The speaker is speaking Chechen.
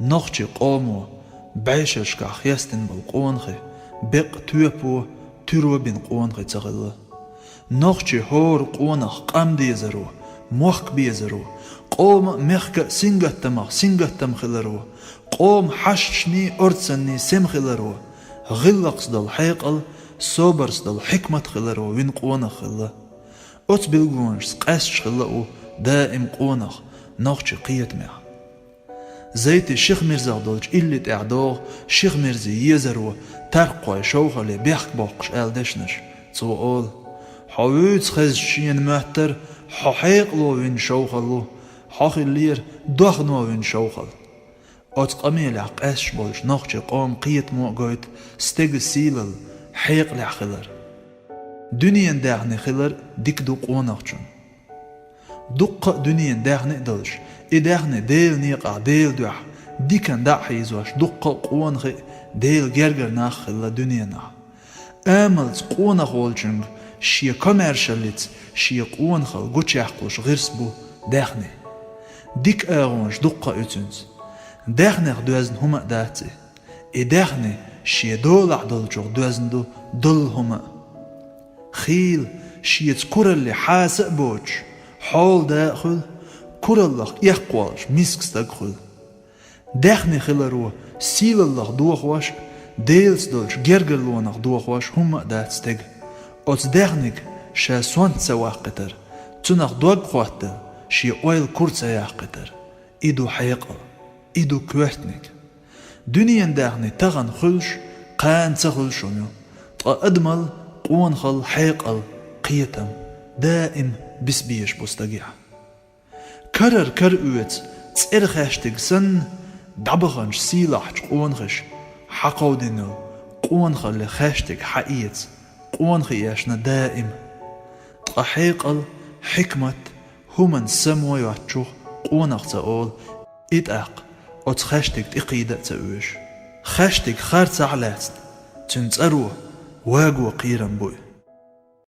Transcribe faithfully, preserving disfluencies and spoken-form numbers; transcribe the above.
Нохчийн къомо бӀешерашкахь хестина болу къонахий беккъа тоьпо, туьро бина къонахий ца хилла. Нохчийн хӀора къонах къам дезаро, мохк безаро, къоман а, мехкан а сингаттамах сингаттам хиларо, къоман хьашташний, орцанний сема хиларо, гӀиллакхца долу хьекъал, собарца долу хьикмат хиларо вина къонах хилла. Оцу билгалонашца къаьсташ хилла ву даим къонах нохчийн кхетамехь. Зайтин Шихмирзах долчу илли тӀехь догӀу Шихмирзин езаро, таркхойн шовхале бехк боккхуш аьлла дешнаш. Цо олу: «Хьо вуьйцу хезча шена моьттура, хьо хьекъало вина шовхалла ву, хьо хиллера дохно вина шовхалла». Оцу къамелехь къаьсташ болчу нохчийн къоман кхетамо а гойту стеган сийлалла, хьекъалехь хилар. Дуьненан даьхни хилар дика ду къонахчунна. Дуккха а дуьненан даьхни а долуш, и даьхни Делан некъахь, Делан дуьхьа диканна дӀа а хьийзош дуккха а къонахий а, Делан гергара нах а хилла дуьненахь. Амалца къонах волчуьнга шен комаьршаллица шен къонахалла гучуяккхалуш гӀирс бу даьхни. Дика агӀонаш дуккха а ю цуьнца. Даьхнех доьзна хӀума а дац и. И даьхни шен долахь долчух доьзна ду доллу хӀума а. Хийла шеца куралле хьаса а боцуш, хьолада а хуьлу, кураллах эккхаволуш миска стаг хуьлу. Даьхни хиларо сийлаллах дохош а, Делаца долчу гергарлонах дохош хӀумма а дац стеган. Оцу даьхниг ша сонта ца ваккхийтар, цунах дог хоттал шен ойла кура ца яккхийтар. И ду хьекъал, и ду коьртаниг. Дуьненан даьхни тахана хуьлуш, кхана ца хуьлуш хӀума ю, ткъа адамалла, къонахалла, хьекъал, кхетам даим бисбезаш бу стагехь. Карара кара оьцу цӀеран хаьштиг санна, дӀабаханчу сийлахьчу къонахаша хьакховдийна йолу къонахаллин хаьштиг хьаэца къонахий эшна даим. Ткъа хьекъал, хьикмат, хӀуманан само йоцчух къонах ца олу, и тӀаккха оцу хаьштиг тӀекхийда а ца оьшу. Хаьштиг харцахь а лаьцна, цуьнан цӀаро ваго кхерам бу и.